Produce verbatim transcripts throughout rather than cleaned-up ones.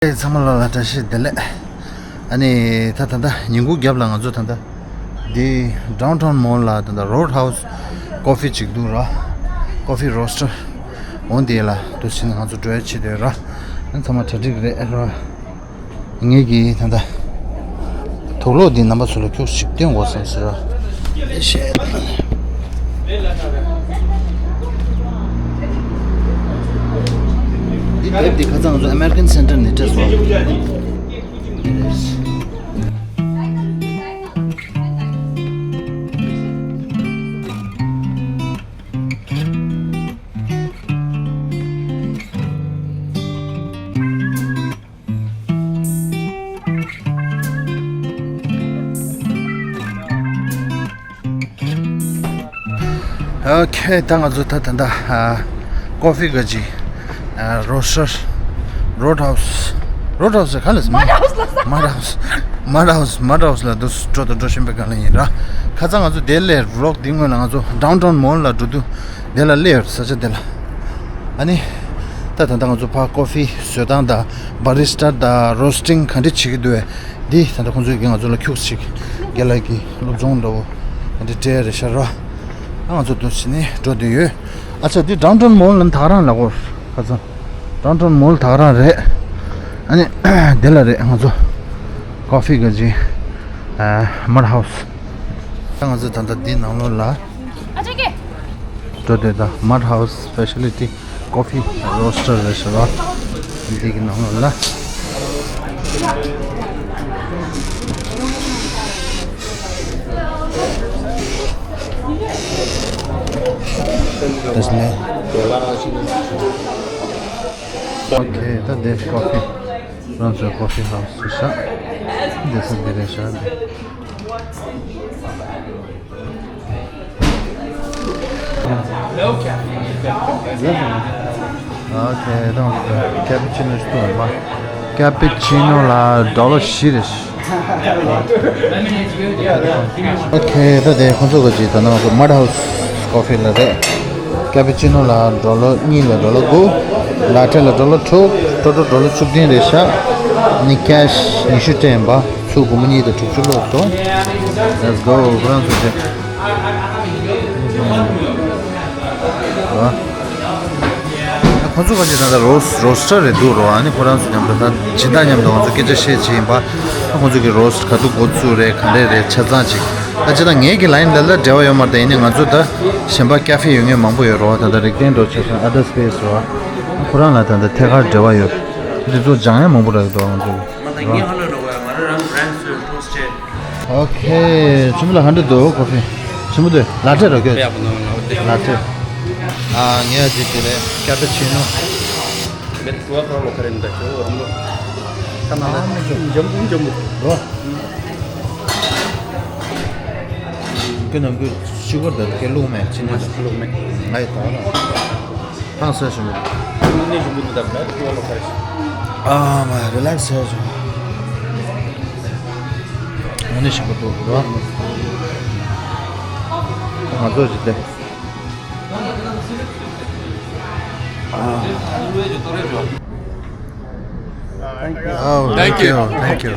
ཚང་མ་ལ་ལ་བཀྲ་ཤིས་བདེ་ལེགས། ཨ་ནི་ད་ད་ལྟ་ཉིན་གུང་རྒྱབ་ལ་ང་ཚོ་ད་ལྟ་འདི་Downtown Mall ལ་ད་ལྟ་Roadhouse Coffee ཅིག་འདུག་ར། Coffee Roaster འོ་འདི་ལ་འདུག་ཕྱིན་ང་ཚོ་འགྲོ་ཡ་བྱེད་དོད་ར། ཨ་ནི་ཚང་མ་གྲ་སྒྲིག་རེད་ར། ངེད་ཀྱིས་ད་ལྟ་དུག་ལོག་འདི་རྣམ་པ་ཚོ་ལ་ཁྱུག་ཅིག་སྟོན་དགོས་བསམ་ཟེར་ར། འདི་དེབ་འདི་ཁ་སང་ང་ཚོ་American Center ནས་སྤྲད་སོང་། ཨོ་ཁེ། ད་ང་ཚོ་ད་ད་ད་ཨ་ཀོ་ཕི་ག་ཅི་ཨ་Roaster Roadhouse Roadhouse ག་ལ་སི་Mud House ལ་ས། Mud House Mud House Mud House ལ་འདུག་འགྲོ་དང་འགྲོ་བཞིན་པའི་སྒང་ལ་ཡིན་ར། ཁ་སང་ང་ཚོ་དེ་ལས་Vlog འདི་སྔོན་ལ་ང་ཚོ་Downtown Mall ལ་འགྲོ་དུས་དེ་ལ་སླེབས་ཡོད་ས་ཆ་དེ་ལ། ཨ་ནི་ད་ད་ད་ང་ཚོ་ཕར་ཀོ་ཕི་བཟོ་སྟངས་དང་Barista དང་Roasting ག་འདྲ་བྱེད་ཀྱི་འདུག་བས། འདི་ད་ལྟ་ཁོང་ཚོས་ཀྱིས་ང་ཚོ་ལ་ཁྱུག་ཅིག་རྒན་ལགས་ཀྱི་སློབ་སྦྱོང་འདྲ་བོ་འདི་སྤྲད་རེད་ཤག་ར། ཨ་ང་ཚོ་འདུག་བྱས་ནས་འགྲོ་བསྡད་ཡོད། ཨ་ཅག་འདི་Downtown Mall ལ་ད་ག་རང་ལ་གོ་ཁ་ཚང་Downtown Mall ད་ག་རང་རེད། ཨ་ནི་འདི་ལ་རེད་ང་ཚོ་ཀོ་ཕི་ག་ཅི་ཨ་Mud House ད་ང་ཚོ་ད་ལྟ་འདི་ནང་ལོགས་ལ་ཨ་ཅག་གི་འགྲོ་བསྡད་ད་Mud House Specialty Coffee Roaster རེད་ཤག་ར། འདི་གི་ནང་ལ་དེ་ནས་ཨོ་ཁེ། ད་འདི་ཀོ་ཕི་རང་ཚོའི་ཀོ་ཕི་ཧའུ་སི་རེད་ཤག་འདི་ས་འདི་རེད་ཤག་འདི། ཨོ་ཁེ། ད་ཀེ་པི་ཆི་ནོ་ཞིག་འདུག་པ། ཀེ་པི་ཆི་ནོ་ལ་ཌོ་ལར་བཞི་རེད། ཨོ་ཁེ། ད་དེ་ཁོང་ཚོ་གི་ཅིག་ད་ནང་གི་Mud House Coffee ལ་རེད། ཀེ་པི་ཆི་ནོ་ལ་ཌོ་ལར་གཉིས་ལ་ཌོ་ལར་དགུ། ལ་ཏྲེ་ལ་ཌོ་ལར་དྲུག་སྤྲོ་སྤྲོ་ཌོ་ལར་བཅུ་བདུན་རེད་ཤག་ནི་ཀེ་ཤི་ཉི་ཤུ་སྤྲད་ཡིན་པ། ཚུར་སྒོར་མོ་གཉིས་དང་དྲུག་ཅུ་སློག་སོང་། Let's go ཁོ་རང་ཚོ་དེ། ཨ། ཁོང་ཚོ་ག་ཅིག་ད་ལྟ་རོ་སི་རོ་སི་ཊར་རེད་འདུག་རོ། ཨ་ནི་ཁོ་རང་ཚོ་མཉམ་དུ་ད་སྦྱིན་བདག་མཉམ་དུ་ང་ཚོ་སྐད་ཆ་བཤད་བྱས་ཡིན་པ། ཨ་ཁོང་ཚོ་གི་རོ་སི་ག་དུས་འགོ་བཙུགས་རེད། ག་འདྲས་རེད། ཆ་ཚང་ཅིག་ད་ཅི་ད་ངེད་ཀྱི་ལ་ཡིན་ལ་ལ་འབྲེལ་བ་ཡོད་མ་རེད། ད་ཡིན་ནའི་ང་ཚོ་ད་གཞན་པ་ཀ་ཧྥེ་ཡོད་མཁན་མང་པོ་ཡོད་རོ། ད་ལྟ་རིག་ལྡན་འགྲོ་ཆ་ཚང་ཨ་ད་སི་པེ་སི་རོ། ཨ་ཁོ་རང་ལ་ད་ལྟ་ཐད་ཀར་འབྲེལ་བ་ཡོད། འདི་ཚོ་སྦྱང་ཡ་མང་པོ་རག་འདུག་ང་ཚོ་གི་མ་ད་རོ། ངས་ཧ་ལོ་ནོ་ག་ང་རང་རང་བྷ་རན་སུ་ཊོ་སི་ཊི་བྱས། ཨོ་ཁེ། ཆུ་མོ་ལ་ཧ་འདྲ་འདུག་ཀོ་ཕི། ཆུ་མོ་འདུག་ལ་ཏྲེ་རོ་ཁྱོད། ཡག་པོ་འདུག་ལ་ཏྲེ། ལ་ཏྲེ། ཨ་ངས་ཅིག་དེ་རེད། ཀ་པི་ཆི་ནོ། མེད་ཀུ་བ་ཁོ་རང་ལོ་ཁ་རེ་འདུག་ཁྱོད་འོ་རམ་ལོ། ཁ་ན་ལ་འཇམ་པོ་འཇམ་པོ། རོ། ཁྱོད་ནམ་རྒྱུན་ཤུ་གར་དང་སྐད་ལུག་མེད་ཅི་ནས། ལུག་མེད། ང་ཡི་དོགས་ལ། ཧང་སང་ཞུ། དངོས་གནས་ཞུ་གི་འདུག་ད་བར་ཀུ་བ་ལོ་ཁ་རེ། ཨ་མ་རི་ལེག་སི་བྱས་བྱུང་། ཨ་ནི་ཞིག་པོ་འདུག་རོ། ང་ཚོ་ཞིག་སྟེ། Oh, thank you, thank you.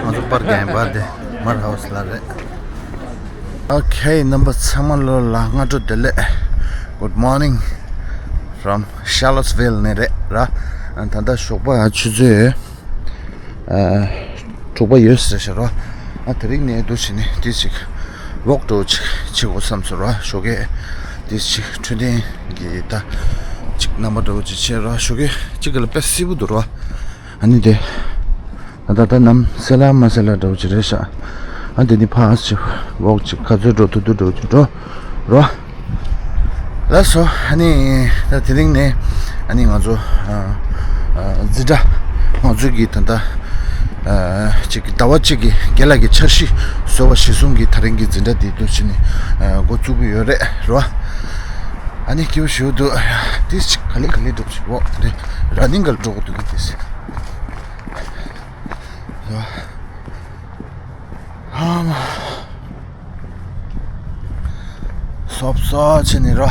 ང་ཚོ་པར་རྒྱག་པར་དེ་མར་ཧའུ་སི་ལ་རེད། Okay, རྣམ་པ་ཚང་མ་ལོ་ལ་སྔ་དྲོ་བདེ་ལེགས། Good morning from Charlottesville ནས་རེད་ར། ད་ལྟ་ཞོགས་པ་ཆུ་ཚོད་ཨ་དྲུག་པ་ཡོད་ཟེར་ཤག་ར། ཨ་དེ་རིང་ནས་འདུག་བྱས་ནས་དེ་ཅིག་ཝོག་འདྲ་བོ་ཅིག་བྱེད་དགོས་བསམ་སོང་ར། ཞོགས་ཀས་དེ་ཅིག་འཕྲོད་བསྟེན་གྱི་ད་ཅིག་རྣམ་པ་འདྲ་བོ་ཅིག་བྱས་ར། ཞོགས་ཀས་ཅིག་ག་ལ་དཔེ་བསིལ་པོ་འདུག་ར། ཨ་ནི་དེ། ད་ལྟ་ད་ནམ་སེ་ལ་མ་སེ་ལ་འདྲ་བོ་ཅིག་རེད་ཤག་ཨ་དེ་ནི་ཕར་ཅིག་ཝོག་ཅིག་ག་ཚོད་འགྲོ་ཐུབ་ཐུབ་འགྲོ་ཅིག་འགྲོ་རོ། ལགས་སོ། ཨ་ནི་ད་དེ་རིང་ནས་ཨ་ནི་ང་ཚོ་ཨ་ཨ་འཛིན་གྲྭ་ང་ཚོ་གི་ད་ལྟ་ཨ་ཅིག་ཟླ་བ་གཅིག་གི་རྒན་ལགས་ཀྱི་འཆར་གཞི་བཟོ་བ་གཞིར་བཟུང་གི་ད་རིང་གི་འཛིན་གྲྭ་འདི་འདུག་བྱས་ནས་ཨ་འགོ་བཙུགས་ཀྱི་ཡོད་རེད་རོ། ཨ་ནི་སྐྱིད་པོ་ཞིག་འདུག་ཏིས་ཅིག་ག་ལེ་ག་ལེ་འགྲོ་བཞིན་འོ་རེད། ར་ནིང་ག་ལ་འགྲོ་དགོས་འདུག་གི་ཏིས། ཨ་མ། སོབ་སོ་ཆེ་ནི་རོ།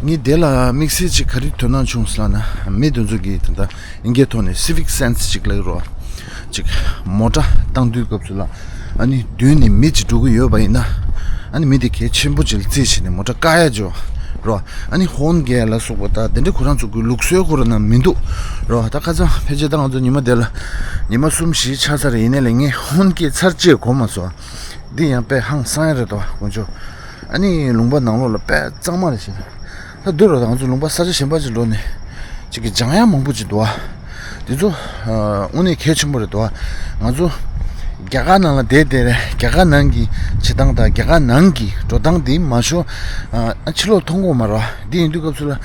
ངས་དེ་ལ་དམིགས་བསལ་ཅིག་ག་རེ་དོ་སྣང་བྱུང་ཟེར་ལབ་ན། མི་དེ་ཚོ་གིས་ད་ལྟ་ཨིན་སྐད་ཐོག་ནས་civic sense ཅིག་ལབ་ཀྱི་རེད་བ། ཅིག་མོ་ཊ་བཏང་དུས་སྐབས་སུ་ལ། ཨ་ནི་མདུན་ནས་མི་ཅིག་འགྲོ་གི་ཡོད་པ་ཡིན་ན། ཨ་ནི་མི་དེ་གལ་ཆེན་པོ་ཅིག་ལ་རྩིས་བྱས་ནས་མོ་ཊ་བཀག་ཡ་བྱེད་པ་རེད་བ། ཨ་ནི་ཧོན་རྒྱག་ལ་སོགས་པ་དང་དེ་འདྲ་ཁོ་རང་ཚོ་གི་ལུགས་སྲོལ་ཁོ་རང་ན་མི་འདུག་རེད་བ། ད་ཁ་སང་ཕལ་ཆེར་ད་ང་ཚོ་ཉི་མ་དེ་ལ་ཉི་མ་གསུམ་བཞི་ཆགས་ཚར་ཡིན་ནའི་ལས་ངས་ཧོན་རྒྱག་ཚར་རྗེས་གོ་མ་སོང་། འདི་ཡང་དཔེ་ཧང་སང་ཡ་རེད་དོ་དཀོན་མཆོག་ཨ་ནི་ལུང་པ་ནང་ལོགས་ལ་དཔེ་གཙང་མ་རེད་ཤག་ད་འདི་རུ་ང་ཚོ་ལུང་པ་ས་ཆ་གཞན་པ་ཅིག་འགྲོ་ནས་ཅིག་གི་སྦྱང་ཡ་མང་པོ་ཅིག་འདུག་ཨ། འདི་ཚོ་ཨ་དངོས་གནས་གལ་ཆེན་པོ་རེད་འདུག་ཨ། ང་ཚོ་རྒྱ་གར་ནང་ལ་བསྡད་བསྡད་རེད། རྒྱ་གར་ནང་གི་བྱེད་སྟངས་དང་རྒྱ་གར་ནང་གི་འགྲོ་སྟངས་འདི་མ་ཤོར། ཨ་ཕྱི་ལོགས་མཐོང་གི་ཡོད་མ་རེད་བ། འདི་ཡིན་དུས་སྐབས་སུ་ལ།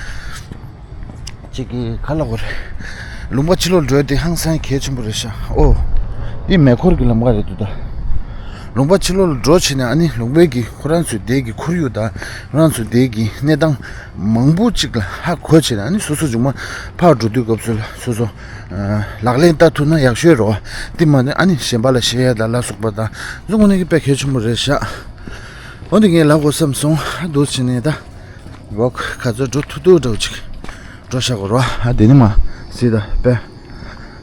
ཅིག་གི་ག་ལ་གོ་རེད། ལུང་པ་ཕྱི་ལོགས་འགྲོ་ཡ་དེ་ཧང་སང་གལ་ཆེན་པོ་རེད་ཤག་ཨོ། འདི་མེ་འཁོར་གྱི་ལམ་ཁ་རེད་འདུག་ད། ལུང་པ་ཕྱི་ལོགས་ལ་འགྲོ་བྱས་ནས་ཨ་ནི་ལུང་པའི་གི་ཁོ་རང་ཚོའི་དེ་གི་ཁོར་ཡུག་དང་ཁོ་རང་ཚོའི་དེ་གི་གནས་སྟངས་མང་པོ་ཅིག་ལ་ཧ་གོ་བྱས་ནས། ཨ་ནི་སོ་སོ་མཇུག་མ་ཕར་འགྲོ་དུས་སྐབས་སུ་ལ་སོ་སོ་ལག་ལེན་བསྟར་ཐུབ་ན་ཡག་ཤོས་རེད་བ། འདི་མ་ནི་ཨ་ནི་གཞན་པ་ལ་བཤད་ཡ་དང་ལ་སོགས་པ་དང་འདི་དངོས་གནས་ཀྱི་དཔེ་གལ་ཆེན་པོ་རེད་ཤག་འོ་འདི་ངས་ལབ་དགོས་བསམ་སོང་། ཨ་འདུག་བྱས་ནས་ད། འོག་ག་ཚོད་འགྲོ་ཐུབ་ཐུབ་འདྲ་བོ་ཅིག་འགྲོ་བཞག་གོ་རོ། ཨ་དེ་ནི་མ་སྲིད་ད་པས།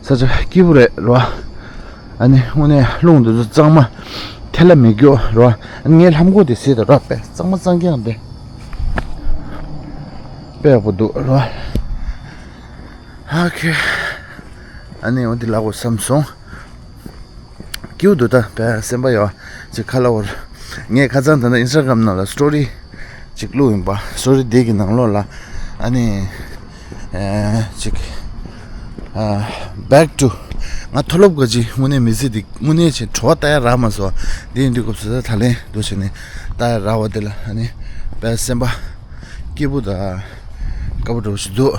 ས་ཆ་སྐྱིད་པོ་རེད་རོ། ཨ་ནི་དངོས་གནས་རླུང་འདི་ཚོ་གཙང་མ་ཐལ་ལ་མི་སྐྱོ་རོ། ཨ་ནི་ངའི་ལྷམ་གོག་དེ་སྲིད་ད་རོ། པས་གཙང་མ་གཙང་རྐྱང་དེ་པས་པོ་འདུག་རོ། ཨ་ཁེ། ཨ་ནི་འོ་འདི་ལག་གོ་བསམ་སོང་། སྐྱིད་པོ་འདུག་ད་པས་སེམས་པ་ཡོད་ཅིག་ཁ་ལ་བོར། ངས་ཁ་སང་ད་ལྟ་ཨིན་སི་ཊ་གྷ་རམ་ནང་ལ་སི་ཊོ་རི་ཅིག་བླུགས་ཡིན་པ། སི་ཊོ་རི་དེ་གི་ནང་ལོགས་ལ་ཨ་ནི་ཨེ་ཅིག་ཨ་back to ང་མཐོ་སློབ་ག་ཅིག་དངོས་གནས་མི་ཚེ་འདི་དངོས་གནས་ཆེ་བྲོ་བ་ལྟ་ཡ་རག་མ་སོང་། དེ་ཡིན་དུས་སྐབས་སུ་ད་ད་ལན་འདུག་བྱས་ནས་ལྟ་ཡ་རག་པ་དེ་ལ་ཨ་ནི་པས་སེམས་པ་སྐྱིད་པོ་དང་དགའ་པོ་འདྲ་བོ་ཞིག་འདུག་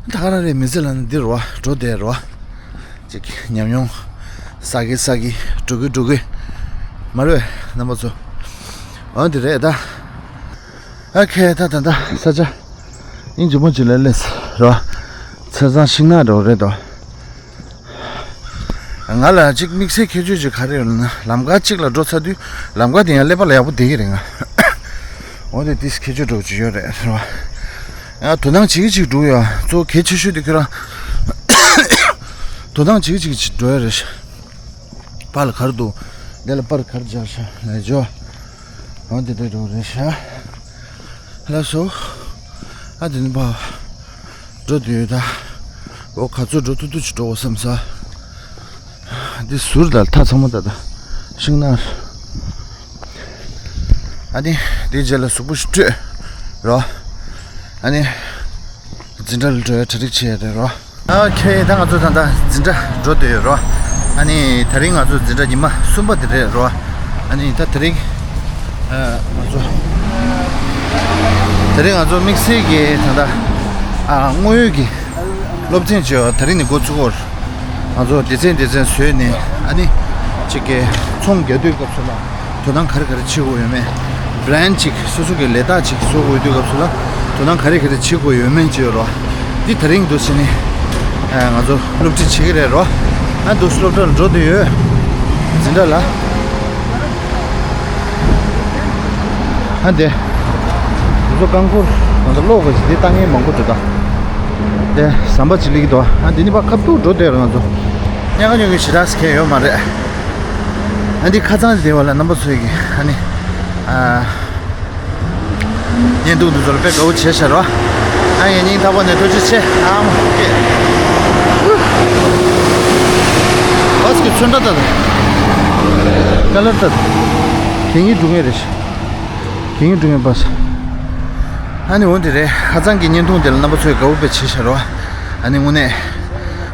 ད་ག་རང་རེད། མི་ཚེ་ལ་ནི་འདི་རོ་བ་འགྲོ་བསྡད་རོ་བ། ཅིག་ཉམས་མྱོང་བསགས་ཀྱི་བསགས་ཀྱི་འགྲོ་གི་འགྲོ་གི་མ་རེད་རྣམ་པ་ཚོ། འོ་འདི་རེད་ད། ཨ་ཁེ་ད་ད་ད་ས་ཆ་ཨིན་ཇི་མོ་ཇི་ལ་ལེས་རོ། ཚ་ཚང་ཤིང་ནགས་འགྲོ་རེད་དོ། ང་ལ་ཅིག་དམིགས་བསལ་ཁྱད་ཆོས་ཅིག་ག་རེ་ཡོད་ལབ་ན། ལམ་ཁ་ཅིག་ལ་འགྲོ་ཚར་དུས་ལམ་ཁ་དེ་ཡང་ཀླད་པ་ལ་ཡག་པོ་བསྡད་ཀྱི་རེད་ང་། འོ་དེ་ཏིས་ཁྱད་ཆོས་འགྲོ་ཅིག་ཡོད་རེད་རོ། ཡང་དོ་སྣང་བྱེད་ཀྱི་ཅིག་འགྲོ་ཡོད། གཙོ་བོ་གལ་ཆེ་ཤོས་དེ་ཁྱོད་རང་དོ་སྣང་བྱེད་ཀྱི་ཅིག་ཅིག་འགྲོ་ཡོད་རེད་ཤག་པར་ལ་ག་རེ་འདུག་འདི་ལ་པར་ག་རེ་སྦྱར་ཤག་ལས་འཇོ། འོ་འདི་འདྲ་འགྲོ་རེད་ཤག་ལགས་སོ། ཨ་དེ་ནི་པ། འགྲོ་དུས་ད། འོ་ག་ཚོད་འགྲོ་ཐུབ་ཐུབ་ཅིག་འགྲོ་དགོས་བསམ་ས། འདི་ཟུར་དང་ལ་ཐག་ཚང་མ་ད་ད། ཤིང་ནགས། ཨ་ནི་འདི་རྗེས་ལ་གཟུགས་པོ་ཞིག་སྤྲོད། རོ། ཨ་ནི། འཛིན་གྲྭ་ལ་འགྲོ་ཡ་གྲ་སྒྲིག་བྱེད་ཡ་རེད་རོ། ཨོ་ཁེ། ད་ང་ཚོ་ད་ལྟ་འཛིན་གྲྭ་འགྲོ་བསྡད་ཡོད་རོ། ཨ་ནི་དེ་རིང་ང་ཚོ་འཛིན་གྲྭ་ཉི་མ་གསུམ་པ་དེ་རེད་རོ། ཨ་ནི་ད་དེ་རིང་ཨ་ང་ཚོ་དེ་རིང་ང་ཚོ་དམིགས་བསལ་གྱི་ད་ལྟ་ཨ་དངོས་ཡོད་ཀྱི་སློབ་ཚན་བྱས་པ་དེ་རིང་ནས་འགོ་ཚུགས་ཀྱི་ཡོད་རེད། ང་ཚོ་སྡེ་ཚན་སྡེ་ཚན་བཟོས་ནས་ཨ་ནི་གཅིག་གི་ཚོང་རྒྱག་དུས་སྐབས་སུ་ལ་དོ་སྣང་ག་རེ་ག་རེ་བྱེད་དགོས་ཡོད་མེད། བྷི་རན་ཌི་གཅིག་སོ་སོ་གི་ལས་རྟགས་གཅིག་བཟོ་དགོས་དུས་སྐབས་སུ་ལ་དོ་སྣང་ག་རེ་ག་རེ་བྱེད་དགོས་ཡོད་མེད་བྱེད་ཡོད་རོ། འདི་དེ་རིང་འདུག་སེ་ནི་ཨ་ང་ཚོ་སློབ་ཁྲིད་བྱེད་ཀྱི་རེད་རོ། ཨ་འདུག་སློབ་གྲྭ་ལ་འགྲོ་བསྡད་ཡོད། འཛིན་གྲྭ་ལ། ཨ་འདི། ང་ཚོ་རྐང་འཁོར་ང་ཚོ་གློག་གི་འདི་ལྟ་མཁན་མང་པོ་འདུག་ད། དེ་ཟམ་པ་ཅིག་སླེབས་ཀྱི་འདུག་ཨ་འདི་ནི་ཕར་ཁ་ཐུག་འགྲོ་བསྡད་རེད། ང་ཚོ་ཉག་ག་ཉོག་གི་ཞེ་དྲག་ཟེར་མཁན་ཡོད་མ་རེད། ཨ་འདི་ཁ་ཚང་དེ་བ་ལ་རྣམ་པ་ཚོས་ཀྱི་ཨ་ནི་ཨ་བརྙན་ཐུང་འདི་ཚོ་ལ་དཔེ་དགའ་བོ་བྱས་ཤག་རོ། ཨ་ངས་སྙིང་ཐག་པ་ནས་ཐུགས་རྗེ་ཆེ། ཨ་མ་ཀེ། བྷ་སི་གི་ཚོན་ཁྲ་ལྟ། ཀ་ལར་ལྟ། གད་སྙིགས་སྒྲུག་མཁན་རེད་ཤག་གད་སྙིགས་སྒྲུག་མཁན་བྷ་སི། ཨ་ནི་འོ་འདི་རེད། ཁ་སང་གི་བརྙན་ཐུང་དེ་ལ་རྣམ་པ་ཚོས་དགའ་བོ་དཔེ་བྱས་ཤག་རོ། ཨ་ནི་དངོས་གནས་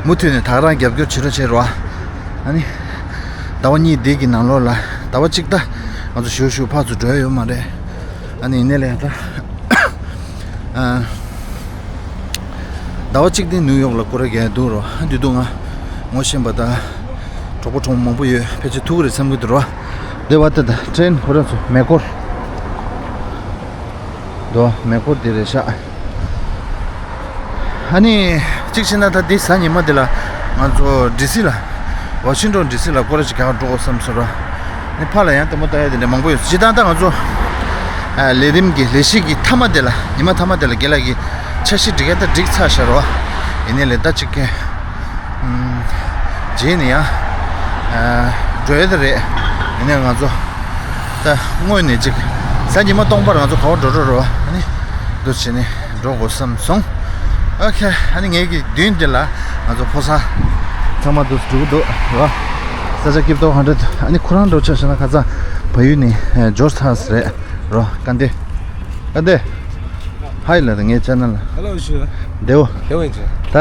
མུ་མཐུད་ནས་ད་ག་རང་རྒྱབ་སྐྱོར་བྱེད་རོགས་བྱེད་རོ། ཨ་ནི་ཟླ་བ་གཉིས་འདི་གི་ནང་ལོགས་ལ་ཟླ་བ་གཅིག་ད་ང་ཚོ་ཞུ་ཞུ་ཕར་ཚུར་འགྲོ་ཡ་ཡོད་མ་རེད། ཨ་ནི་ཡིན་ནའི་ལས་ད་ཨ་ཟླ་བ་གཅིག་དེ་ནིའུ་ཡོག་ལ་སྐོར་ར་རྒྱག་འདུག་རོ། ཨ་འདི་དུས་ང་ངོ་ཤེས་པ་ད་གྲོགས་པོ་གྲོགས་མོ་མང་པོ་ཡོད། ཕལ་ཆེར་ཐུག་གི་རེད་བསམ་གྱི་འདུག་རོ། དེ་བ་ད་ད་ཊེན་ཁོ་ར་ཚོ་མེ་འཁོར་དོ་མེ་འཁོར་དེ་རེད་ཤག་ཨ་ནི་གཅིག་བྱས་ན་ད་འདི་གཟའ་ཉི་མ་འདི་ལ་ང་ཚོ་ཌི་སི་ལ་ཝ་ཤིང་ཊོན་ཌི་སི་ལ་སྐོར་ར་ཅིག་རྒྱག་འགྲོ་དགོས་བསམ་སོང་ར། ནི་ཕར་ལ་ཡང་ལྟད་མོ་ལྟ་ཡ་དེ་འདྲ་མང་པོ་ཡོད། སྤྱིར་བཏང་ད་ང་ཚོ་ ཨ། ལས་རིམ་གྱི་ལས་གཞི་གི་མཐའ་མ་དེ་ལ། ཉི་མ་མཐའ་མ་དེ་ལ་རྒན་ལགས་ཀྱིས་འཆར་གཞི་སྒྲིག་ཡ་ད་སྒྲིག་ཚར་ཤག་རོ། ཡིན་ནའི་ལས་ད་ཅིག་གི། ཨམ། རྗེས་ནས་ཡང་། ཨ། འགྲོ་ཡ་ད་རེད། ཡིན་ནའི་ང་ཚོ་ད་སྔོན་ནས་ཅིག་གཟའ་ཉི་མ་སྟོང་པར་ང་ཚོ་ག་པར་འགྲོ་འགྲོ་རོ། ཨ་ནི་འདུག་བྱས་ནས་འགྲོ་དགོས་བསམ་སོང་། ཨོ་ཁེ། ཨ་ནི་ངེད་ཀྱི་མདུན་དེ་ལ་ང་ཚོ་ཕོ་གསར་ཚང་མ་འདུག་འགྲོ་གི་འདུག་རོ། ས་ཆ་སྐྱིད་པོ་ཧན་ཌེ་ཌི། ཨ་ནི་ཁོ་རང་འགྲོ་ཆ་བྱས་ན་ཁ་སང་བལ་ཡུལ་ནས་ཨ་འབྱོར་ཚར་ས་རེད་རོ། སྐལ་ལྡན། སྐལ་ལྡན། ཧའི་ལབ་དང་ངའི་ཆེ་ནལ་ལ། Hello, sure. བདེ་པོ། བདེ་པོ་ཡིན་ཅི། ད་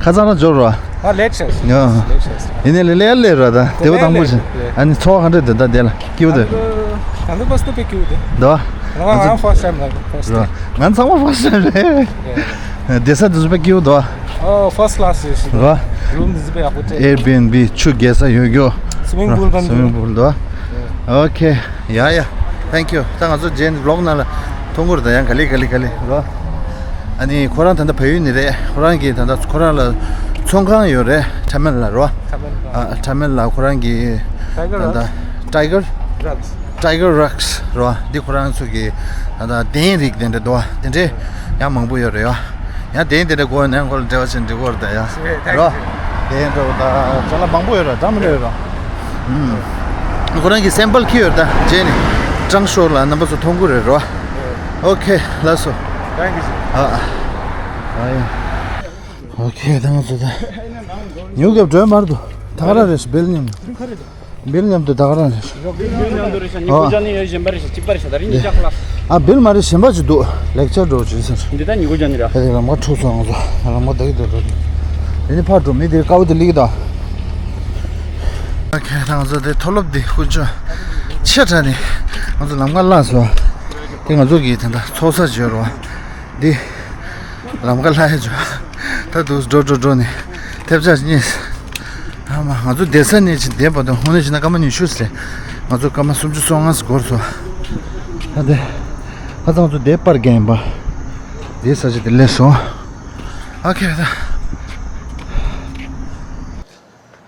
ཁ་སང་རང་འབྱོར་རོ། ཨ། ལེཊ་བྱས་སོང་། ཡོ། ལེཊ་བྱས་སོང་། ཡིན་ནའི་ལས་ལས་ལས་རོ། ད་བདེ་པོ་དང་པོ་བྱས། ལས་ལས། ཨ་ནི་ཚོར་བ་ག་འདྲ་འདུག་ད་དེ་ལ་སྐྱིད་པོ་འདུག་ད་ལྟ་ད་ལྟ་བར་དུ་དཔེ་སྐྱིད་པོ་འདུག་འདུག་ང་ང་ཕར་སི་ཊི་ཊའིམ་ལ། ཕར་སི་ཊི་ཊའིམ། རོ། ང་ཚང་མ་ཕར་སི་ཊི་ཊའིམ་རེད། ཡ། བསྡད་ས་དེ་ཚོ་དཔེ་སྐྱིད་པོ་འདུག་ཨོ། ཕར་སི་ཊི་ཀ་ལ་སི་རེད་ཤག་རོ། རུམ་དེ་ཚོ་དཔེ་ཡག་པོ་སྤྲད། ཨེར་བི་ཨེན་བི་ཆུ་རྒྱས་ས་ཡོད་རྒྱུ། སུའི་མིང་པུལ་ཀ་འདུག་སུའི་མིང་པུལ་འདུག་ཨོ་ཁེ། ཡ་ཡ། ཐེང་ཀིའུ། ད་ང་ཚོ་རྗེས་ནས་བི་ལོག་ནང་ལ་མཐོང་གི་རེད། ད་ཡང་ག་ལེ་ག་ལེ་ག་ལེ་རོ། ཨ་ནི་ཁོ་རང་ད་ལྟ་བལ་ཡུལ་ནས་རེད། ཁོ་རང་གི་ད་ལྟ་ཁོ་རང་ལ་ཚོང་ཁང་ཡོད་རེད། ཁྲ་མེལ་ལ་རོ། ཁྲ་མེལ་ལ། ཨ། ཁྲ་མེལ་ལ་ཁོ་རང་གི་ད་ལྟ་ཊའི་གར། ཊའི་གར། རགས། ཊའི་གར་རགས་རོ། འདི་ཁོ་རང་ཚོ་གི་ད་ལྟ་གདན་རིགས་དེ་འདྲ་འདུག་དེ་འདྲའི་ཡང་མང་པོ་ཡོད་རེད་ཡ། ཡང་གདན་དེ་འདྲ་དགོས་ན་ཡང་ཁོ་ལ་འབྲེལ་བ་བྱས་ན་འགྲིག་གི་རེད་ད་ཡ། རོ། གདན་འདྲ་བོ་ད་ཅ་ལག་མང་པོ་ཡོད་རེད། འདྲ་མི་འདྲ་ཡོད་རེད། ཨུམ། ཁོ་རང་གི་སེམ་པལ་ཁྱེར་ཡོད་རེད། ད་རྗེས་ནས་ཀྲང་ཤོར་ལ་རྣམ་པ་ཚོ་མཐོང་གི་རེད་རོ། ཨོ་ཁེ། ལགས་སོ། Thank you, sir. ཨ། ཨ་ཡ། ཨོ་ཁེ། ད་ང་ཚོ་ད་ཉིའུ་ཡོག་འགྲོ་མར་འདུག་ད་ག་རང་རེད་ཤག་བིལ་མཉམ། བིལ་མཉམ་དུ་ད་ག་རང་རེད། ཨ། ཨ། བིལ་མ་རེད། གཞན་པ་ཞིག་འདུག་ལེག་ཅར་འགྲོ་བྱེད་ས་རེད། འདི་ད་ཉི་གུ་ཅན་རེད། ཨ། དེ་རང་མ་འཁྲུག་སོང་། ང་ཚོ་རང་མ་ད་གི་འདུག་འགྲོ་དེ། དེ་ནི་ཕར་འགྲོ། མི་དེ་དཀར་པོ་དེ་སླེབས་ཀྱི་འདུག་ཨོ་ཁེ། ད་ང་ཚོ་དེ་མཐོ་སློབ་དེ་ཀུན་སྤྱོད་ཆེ་དྲགས་ནས་ང་ཚོ་ལམ་ཁ་བརླག་སོང་། དེ་ང་ཚོ་གི་ད་ལྟ་ཚོགས་ས་བརྗོད་རོགས། འདི་ལམ་ཁ་ལྷ་ཡ་ཇོ། ད་དུ་འགྲོ་འགྲོ་འགྲོ་ནས་ཐེབས་ཆག་གཉིས། ཨ་མ། ང་ཚོ་བསྡད་ས་ནས་ཅིག་བསྡད་པ་དང་། ཧོ་ནས་ཅིག་ན་སྐར་མ་ཉི་ཤུ་ཟེར། ང་ཚོ་སྐར་མ་སུམ་ཅུ་སོ་ལྔ་ཙམ་འགོར་སོང་། ད་དེ་ཁ་སང་ང་ཚོ་བསྡད་པར་རྒན་ཡིན་པ། དེའི་ས་ཆ་དེ་སླེབས་སོང་། ཨོ་ཁེ། ད་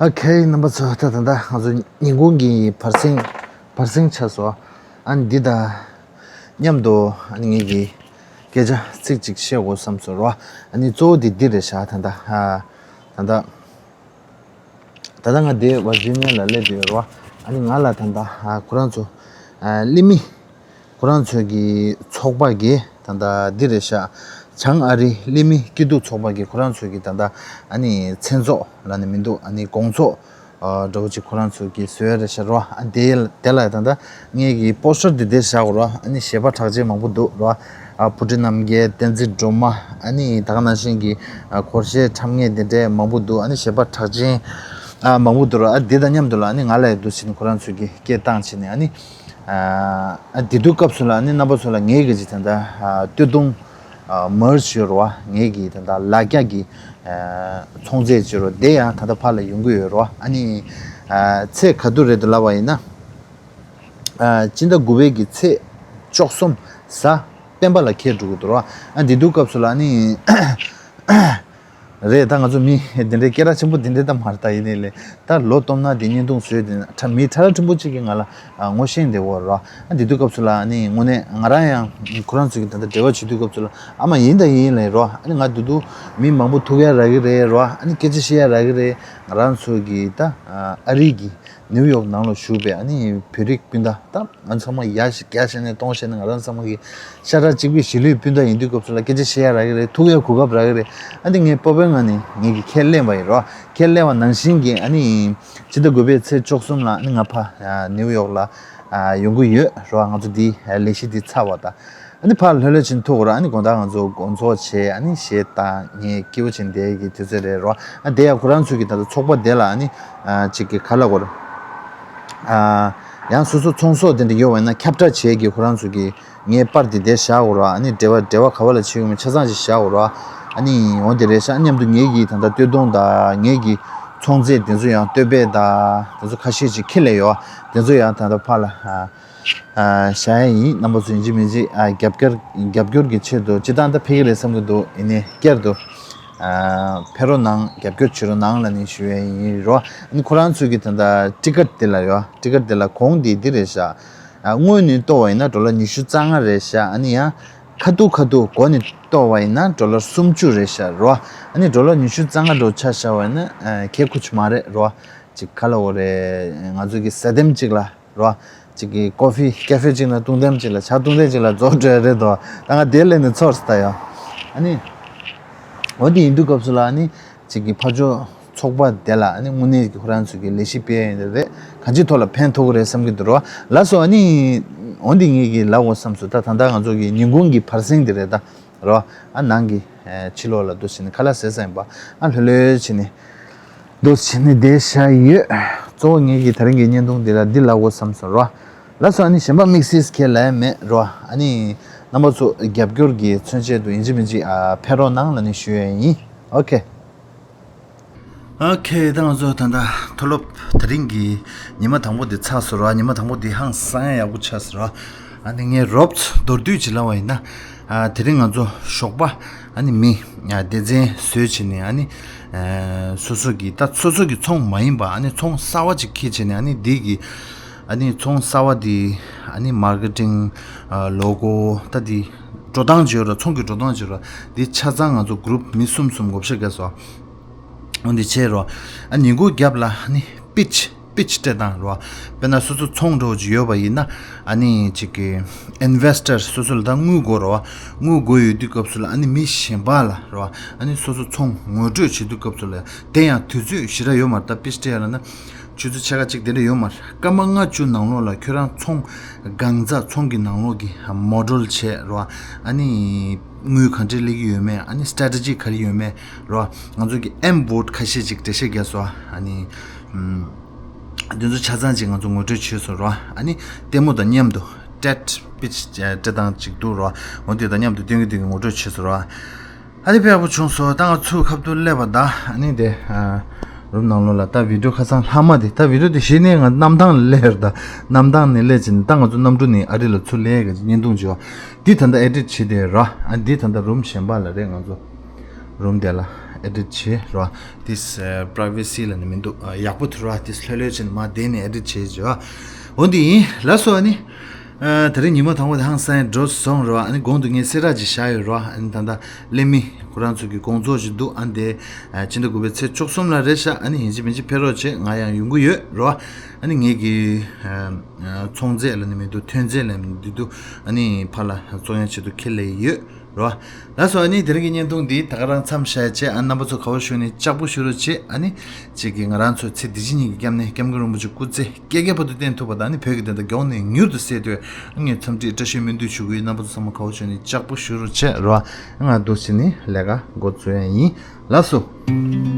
ཨོ་ཁེ། རྣམ་པ་ཚོ། ད་ད་ད་ང་ཚོ་ཉིན་གུང་གི་བར་གསེང་བར་གསེང་ཆགས་སོང་། ཨ་ནི་འདི་ད། མཉམ་དུ་ཨ་ནི་ངེད་ཀྱིས་སྐད་ཆ་ཚིག་གཅིག་བཤད་དགོས་བསམ་སོང་རོ། ཨ་ནི་གཙོ་བོ་དེ་འདི་རེད་ཤག་ད་ལྟ། ཨ། ད་ལྟ། ད་ལྟ་ང་འདི་ཝར་ཇི་ནི་ཡ་ལ་སླེབས་ཡོད་རོ། ཨ་ནི་ང་ལ་ད་ལྟ། ཨ། ཁོ་རང་ཚོ། ཨ། གླེ་མི། ཁོ་རང་ཚོ་གི་ཚོགས་པ་གི་ད་ལྟ་འདི་རེད་ཤག་བྱང་ཨ་རིའི་གླེ་མི་སྐྱིད་སྡུག་ཚོགས་པ་གི་ཁོ་རང་ཚོ་གི་ད་ལྟ་ཨ་ནི་མཚན་ཚོགས་ལབ་ནི་མི་འདུག་ཨ་ནི་དགོང་ཚོགས། ཨ། འདྲ་བོ་ཅིག་ཁོ་རང་ཚོ་གིས་བཟོས་རེད་ཤག་རོ། ཨ། དེ་དེ་ལ་ད་ལྟ་ངེད་ཀྱི་པོ་སི་ཊར་དེ་དེ་བཞག་རོ། ཨ་ནི་གཞས་པ་གྲགས་ཅན་མང་པོ་འདུག་རོ། ཨ། བུ་ཁྲིད་རྣམ་རྒྱལ། བསྟན་འཛིན་སྒྲོལ་མ། ཨ་ནི་ད་ག་ནང་བཞིན་གྱི། ཨ། སྒོར་གཞས་འཁྲབ་མཁན་དེ་འདྲས་མང་པོ་འདུག་ཨ་ནི་གཞས་པ་གྲགས་ཅན། ཨ། མང་པོ་འདུག་རོ། ཨ། དེ་དང་མཉམ་དུ་ལ་ཨ་ནི་ང་ལ་ཡ་འདུག་བྱས་ནས་ཁོ་རང་ཚོ་གིས་སྐད་བཏང་བྱས་ནས། ཨ་ནི། ཨ། དེ་དུས་སྐབས་སུ་ལ་ཨ་ནི་རྣམ་པ་ཚོ་ལ་ངེད་ཀྱི་ཅིག་ད་ལྟ། ཨ། སྟོད་ཐུང་། ཨ། མར་ཆི་ཡོད་རོ། ངེད་ཀྱི་ད་ལྟ་ལ་རྒྱ་གི། ཨ། ཚོང་རྫས་ཅིག་རོ། དེ་ཡང་ད་ལྟ་ཕར་ལ་ཡོང་གི་ཡོད་རོ། ཨ་ནི། ཨ། ཚེས་ག་དུས་རེད་འདུག་ལབ་པ་ཡིན་ན། ཨ། སྤྱི་ཟླ་དགུ་པའི་གི་ཚེས་བཅུ་གསུམ་གཟའ་སྤེན་པ་ལ་འཁེལ་འགྲོ་གི་འདུག་རོ། ཨ། དེ་དུས་སྐབས་སུ་ལ་ཨ་ནི། རེད། ད་ང་ཚོ་མི་དེ་འདྲའི་སྐད་གྲགས་ཆེན་པོ་དེ་འདྲའི་ད་མ་རེད། ད་ཡིན་ནའི་ལས་ད་ལོ་སྟོང་ན་དེ་བརྙན་ཐུང་བཟོས་དེ་ཁྲ་མི་ཁྲ་ཁྲ་ཕྲན་བུ་གཅིག་གིས་ང་ལ། ཨ། ངོ་ཤེས་བསྡད་ཡོད་རོ། ཨ། དེ་དུས་སྐབས་སུ་ལ་ཨ་ནི་དངོས་གནས་ང་རང་ཡང་ཁོ་རང་ཚོ་གི་ད་ལྟ་འབྲེལ་བ་བྱེད་དུས་སྐབས་སུ་ལ། ཨ་མ། ཡིན་ད་ཡིན་ལབ་རོ། ཨ་ནི་ང་དེ་དུས་མི་མང་པོ་ཐུག་ཡ་རག་གི་རེད་རོ། ཨ་ནི་སྐད་ཆ་བཤད་ཡ་རག་གི་རེད། ང་རང་ཚོ་གི་ད། ཨ། ཨ་རི་གི་ནིའུ་ཡོག་ནང་ལ་བཞུགས་པའི་ཨ་ནི་བོད་རིགས་སྤུན་ཟླ་ད། ང་ཚང་མ་ཡ་ཞིག་བརྒྱ་བཤད་ནས་སྟོང་བཤད་ནས་ང་རང་ཚང་མ་གི་ཤ་ཁྲག་གཅིག་པའི་གཞིས་ལུས་སྤུན་ཟླ་ཡིན་དུས་སྐབས་སུ་ལ་སྐད་ཆ་བཤད་ཡ་རག་གི་རེད། ཐུག་ཡ་གོ་སྐབས་རག་གི་རེད། ཨ་ནི་ངས་སྤོབས་པའི་ངང་ནས་ངེད་ཀྱིས་ཁས་ལེན་པ་ཡིན་རོ། ཁས་ལེན་པ་ནང་བཞིན་གྱི་ཨ་ནི་སྤྱི་ཟླ་དགུ་པའི་ཚེས་བཅུ་གསུམ་ལ་ཨ་ནི་ང་ཕར་ནིའུ་ཡོག་ལ་ཡོང་གི་ཡོད་རོ། ང་ཚོ་འདི་ལས་གཞི་འདི་ཚར་བ་དང་། ཨ་ནི་ཕར་ལྷོད་ལྷོད་ཕྱིན་ཐུག་རོ། ཨ་ནི་དགོང་དག་ང་ཚོ་དགོང་ཚོགས་བྱས། ཨ་ནི་གཞས་བཏང་། ངས་སྐྱིད་པོ་བྱས་བསྡད་ཀྱི་དུས་ཚོད་རེད་རོ། ཨ། དེ་ཡང་ཁོ་རང་ཚོ་གི་ད་ལྟ་ཚོགས་པ་དེ་ལ་ཨ་ནི། ཨ། ཅིག་གི་ག་ལབ་དགོས་རེད། ཨ། ཡང་སོ་སོ་ཚོང་ཟོག་དེ་འདྲ་ཡོད་པ་ཡིན་ན་ཁྱབ་བསྒྲགས་བྱེད་ཀྱི། ཁོ་རང་ཚོ་གི་ངའི་པར་དེ་དེར་བཞག་དགོས་ར། ཨ་ནི་འབྲེལ་བ་འབྲེལ་བ་ག་བ་ལ་བྱེད་དགོས་མིན་ཆ་ཚང་ཅིག་བཞག་དགོས་ར། ཨ་ནི་འོ་དེ་རེད་ཤག་མཉམ་དུ་ངེད་ཀྱི་ད་ལྟ་སྟོད་ཐུང་དང་ངེད་ཀྱི་ཚོང་རྫས་དེ་ཚོ་ཡང་སྟོད་པད་དང་དེ་ཚོ་ཁ་ཤས་ཅིག་ཁྱེར་སླེབས་ཡོད། དེ་ཚོ་ཡང་ད་ལྟ་ཕར་ལ། ཨ། བཞག་ཡ་ཡིན། རྣམ་པ་ཚོ་ཡིན་གཅིག་མིན་གཅིག་ཨ། རྒྱབ་སྐྱོར་རྒྱབ་སྐྱོར་གྱི་ཆེད་དུ་སྤྱིར་བཏང་ད་ཕེབས་ཀྱི་རེད་བསམ་གྱི་འདུག་ཡིན་ནའི་བསྐྱར་དུ། ཨ། ཕེབས་རོགས་གནང་། རྒྱབ་སྐྱོར་བྱེད་རོགས་གནང་ལབ་ནས་ཞུ་ཡ་ཡིན་རོ། ཨ་ནི་ཁོ་རང་ཚོས་ཀྱི་ད་ལྟ་ཊི་ཀེ་ཊི་དེ་ལ་ཡོད། ཊི་ཀེ་ཊི་དེ་ལ་གོང་དེ་འདི་རེད་ཤག་ཨ་སྔོན་ནས་གཏོར་བ་ཡིན་ན་ཌོ་ལར་ཉི་ཤུ་རྩ་ལྔ་རེད་ཤག་ཨ་ནི་ཡང་ཁ་ཐུག་ཁ་ཐུག་འགོ་ནས་གཏོར་བ་ཡིན་ན་ཌོ་ལར་སུམ་ཅུ་རེད་ཤག་རོ། ཨ་ནི་ཌོ་ལར་ཉི་ཤུ་རྩ་ལྔ་འགྲོ་ཆ་བཞག་པ་ཡིན་ན་ཨ་ཁེ་ཁུ་ཆུ་མ་རེད་རོ། ཅིག་ག་ལ་འོ་རེད། ང་ཚོ་གི་ཟ་དེམ་ཅིག་ལ་རོ། ཅིག་གི་ཀོ་ཕི་ཀེ་ཕེ་ཅིག་ན་བཏུང་དེམ་ཅིག་ལ་ཇ་བཏུང་དེམ་ཅིག་ལ་རྫོགས་འགྲོ་ཡ་རེད་དོ། ད་ང་དེ་ལས་ནས་ཚོར་སོང་ད་ཡ། ཨ་ནི་འོ་དེ་ཡིན་དུས་སྐབས་སུ་ལ་ཨ་ནི་ཅིག་གི་ཕར་ཕྱོགས་ཚོགས་པ་དེ་ལ་ཨ་ནི་དངོས་གནས་ཀྱི་ཁོ་རང་ཚོ་གི་ལས་གཞི་སྤེལ་ཡ་ཡིན་རེད། གང་ཅིའི་ཐོག་ལ་ཕན་ཐོགས་ཀྱི་རེད་བསམ་གྱི་འདུག་རོ། ལགས་སོ། ཨ་ནི་འོ་འདི་ངེད་ཀྱི་ལབ་འོ་བསམ་སོང་། ད་ད་ལྟ་ང་ཚོ་གི་ཉིན་གུང་གི་བར་གསེང་དེ་རེད་ད་རོ། ཨ་ནང་གི་ཨ་ཕྱི་ལོགས་ལ་འདུག་བྱས་ནས་ཁ་ལག་ཟས་ས་ཡིན་པ། ཨ་ལྷོད་ལྷོད་བྱས་ནས་འདུག་བྱས་ནས་བསྡད་བཞག་ཡོད། གཙོ་བོ་ངེད་ཀྱི་དེ་རིང་གི་བརྙན་ཐུང་འདི་ལ་འདི་ལབ་འོ་བསམ་སོང་རོ། ལགས་སོ། ཨ་ནི་གཞན་པ་དམིགས་བསལ་ཁས་ལེན་མེད་རོ། ཨ་ནི་རྣམ་པ་ཚོ་རྒྱབ་སྐྱོར་གྱི་མཚོན་བྱེད་དུ་ཡིན་གཅིག་མིན་གཅིག་ཨ་ཕེབས་རོགས་གནང་ལབ་ནས་ཞུ་ཡ་ཡིན། ཨོ་ཁེ། ཨོ་ཁེ། ད་ང་ཚོ་ད་ལྟ་མཐོ་སློབ་དེ་རིང་གི་ཉི་མ་དང་པོ་འདི་ཚར་སོང་ར། ཉི་མ་དང་པོ་འདི་ཧང་སང་ཡག་པོ་ཆགས་སོང་ར། ཨ་ནི་ངས་རོབ་མདོར་བསྡུས་ཅིག་ལབ་པ་ཡིན་ན། ཨ་དེ་རིང་ང་ཚོ་ཞོགས་པ་ཨ་ནི་མི་ཨ་སྡེ་ཚན་བཟོས་བྱས་ནས་ཨ་ནི་ཨ་སོ་སོ་གི་ད་སོ་སོ་གི་ཚོང་མ་ཡིན་པ་ཨ་ནི་ཚོང་གསར་པ་ཅིག་འཁྱེར་བྱས་ནས། ཨ་ནི་འདི་གི་ཨ་ནི་ཚོང་གསར་པ་འདི་ཨ་ནི་མར་ཀེ་ཊིང་ཨ་ལོ་གོ་ད་འདི་འགྲོ་སྟངས་བྱོས་ར། ཚོང་གི་འགྲོ་སྟངས་བྱོས་ར། འདི་ཆ་ཚང་ང་ཚོ་གུ་རུབ་མི་གསུམ་གསུམ་བགོ་བཤའ་བརྒྱབ་སོང་། འོ་འདི་བྱས་རོ། ཨ་ཉིན་གུང་རྒྱབ་ལ་ཨ་ནི་པིཆ་པིཆ་སྤྲད་སྟངས་རོ། དཔེར་ན་སོ་སོ་ཚོང་འདྲ་བོ་ཅིག་ཡོད་པ་ཡིན་ན། ཨ་ནི་ཅིག་གི་ཨིན་ཝེ་སི་ཊར་སོ་སོ་ལ་ད་དངུལ་དགོས་རོ། དངུལ་དགོས་ཡོད་དུས་སྐབས་སུ་ལ་ཨ་ནི་མི་གཞན་པ་ལ་རོ། ཨ་ནི་སོ་སོ་ཚོང་ངོ་སྤྲོད་བྱེད་དུས་སྐབས་སུ་ལ་དེ་ཡང་དུས་ཚོད་ཞེ་དྲག་ཡོད་མ་རེད། ད་པིཆ་སྤྲད་ཡ་ལ་ན་ཆུ་ཚོད་ཕྱེད་ཀ་གཅིག་དེ་འདྲ་ཡོད་མ་རེད། སྐར་མ་ལྔ་བཅུ་ནང་ལོགས་ལ་ཁྱོད་རང་ཚོང་གང་ཚ་ཚོང་གི་ནང་ལོགས་ཀྱི་མོ་ཌེལ་བྱས་རོ། ཨ་ནི་དངུལ་གང་འདྲས་སླེབས་ཀྱི་ཡོད་མེད། ཨ་ནི་སི་ཊེ་རེ་ཊི་ཇི་ག་རེ་ཡོད་མེད་རོ། ང་ཚོ་གི་ཨེམ་བོ་ཊི་ཁ་ཤས་ཅིག་འགྲེལ་བཤད་རྒྱག་སོང་། ཨ་ནི་ཨམ་དེ་ཚོ་ཆ་ཚང་ཅིག་ང་ཚོ་ངོ་སྤྲོད་བྱས་སོང་རོ། ཨ་ནི་ལྟད་མོ་དང་མཉམ་དུ་ཊེཌ་པིཆ་སྤྲད་སྟངས་ཅིག་འདུག་རོ། འོ་དེ་དང་མཉམ་དུ་སྟོན་གྱི་སྟོན་གྱི་ངོ་སྤྲོད་བྱས་སོང་རོ། ཨ་ནི་དཔེ་ཡག་པོ་བྱུང་སོང་། ད་ང་ཚུར་ཁ་ཐུག་སླེབས་པ་ད། ཨ་ནི་དེ་ཨ་རུམ་ནང་ལོགས་ལ་ད་བི་ཌི་ཡོ་ཁ་སང་ལྷག་མ་དེ། ད་བི་ཌི་ཡོ་དེ་གཞི་ནས་ང་གནམ་ཐང་ལ་སླེབས་རེད། ད་གནམ་ཐང་ནས་སླེབས་ཕྱིན་ད་ང་ཚོ་གནམ་གྲུ་ནས་ཨ་རི་ལ་ཚུར་སླེབས་གི་བརྙན་ཐུང་བྱས། འདི་ད་ལྟ་ཨེ་ཌིཊ་བྱས་དེ་ར། ཨ་འདི་ད་ལྟ་རུམ་གཞན་པ་ལ་རེད། ང་ཚོ་རུམ་དེ་ལ་ཨེ་ཌིཊ་བྱས་ར། དེ་པ་རའི་ཝེ་སི་ལབ་ནི་མི་འདུག་ཨ་ཡག་པོ་ཐུབ་ར། དེ་ལྷོད་ལྷོད་བྱས་ནས་མར་བསྡད་ནས་ཨེ་ཌིཊ་བྱས་བྱས། འོ་འདི་ཡིན། ལགས་སོ། ཨ་ནི་ཨ་དེ་རིང་ཉི་མ་དང་པོ་དེ་ཧང་སང་འགྲོ་སོང་ར། ཨ་ནི་གོང་དུ་ངས་གསལ་བསྒྲགས་ཅིག་བཞག་ཡོད་ར། ཨ་ནི་ད་ལྟ་ཀླད་མེད་ཁོ་རང་ཚོ་གི་དགོང་ཚོགས་ཅིག་འདུག་ཨ་ནི་དེ་ཨ་ཕྱི་ཟླ་དགུ་པའི་ཚེས་བཅུ་གསུམ་ལ་རེད་ཤག་ཨ་ནི་ཡིན་གཅིག་མིན་གཅིག་ཕེབས་རོགས་བྱེད། ང་ཡང་ཡོང་གི་ཡོད་ར། ཨ་ནི་ངེད་ཀྱི་ཨ་ཨ་ཚོང་རྫས་ལབ་ནི་མི་འདུག་ཐོན་རྫས་ལབ་ནི་འདི་འདུག་ཨ་ནི་ཕར་ལ་བཙོང་ཡ་ཆེད་དུ་ཁྱེར་སླེབས་ཡོད་ར། ལགས་སོ། ཨ་ནི་དེ་རིང་གི་བརྙན་ཐུང་འདི་ད་ག་རང་མཚམས་བཞག་བྱས། ཨ་རྣམ་པ་ཚོ་ག་པར་བཞུགས་ནས་ལྕགས་པོ་བཞུགས་རོགས་བྱེད། ཨ་ནི་གཅིག་གིས་ང་རང་ཚོ་ཚེ་འདི་ཕྱི་གཉིས་ཀྱི་སྐྱབས་གནས་སྐྱབས་མགོན་རིན་པོ་ཆེ་སྐུ་ཚེ་བསྐལ་བརྒྱའི་བར་དུ་བརྟན་ཐུབ་པ་དང་། ཨ་ནི་བོད་ཀྱི་བདེན་མཐའ་མགྱོགས་ནས་མྱུར་དུ་གསལ་འདོད། ཨ་ངས་འཚམས་འདྲི་བཀྲ་ཤིས་སྨོན་འདུན་ཞུ་གི་ཡོད། རྣམ་པ་ཚོ་ཚང་མ་ག་པར་བཞུགས་ནས་ལྕགས་པོ་བཞུགས་རོགས་བྱེད་ར། ང་འདུག་སེ་ནི་ལས་ཀ་འགོ་འཛུགས་ཡ་ཡིན། ལགས་སོ།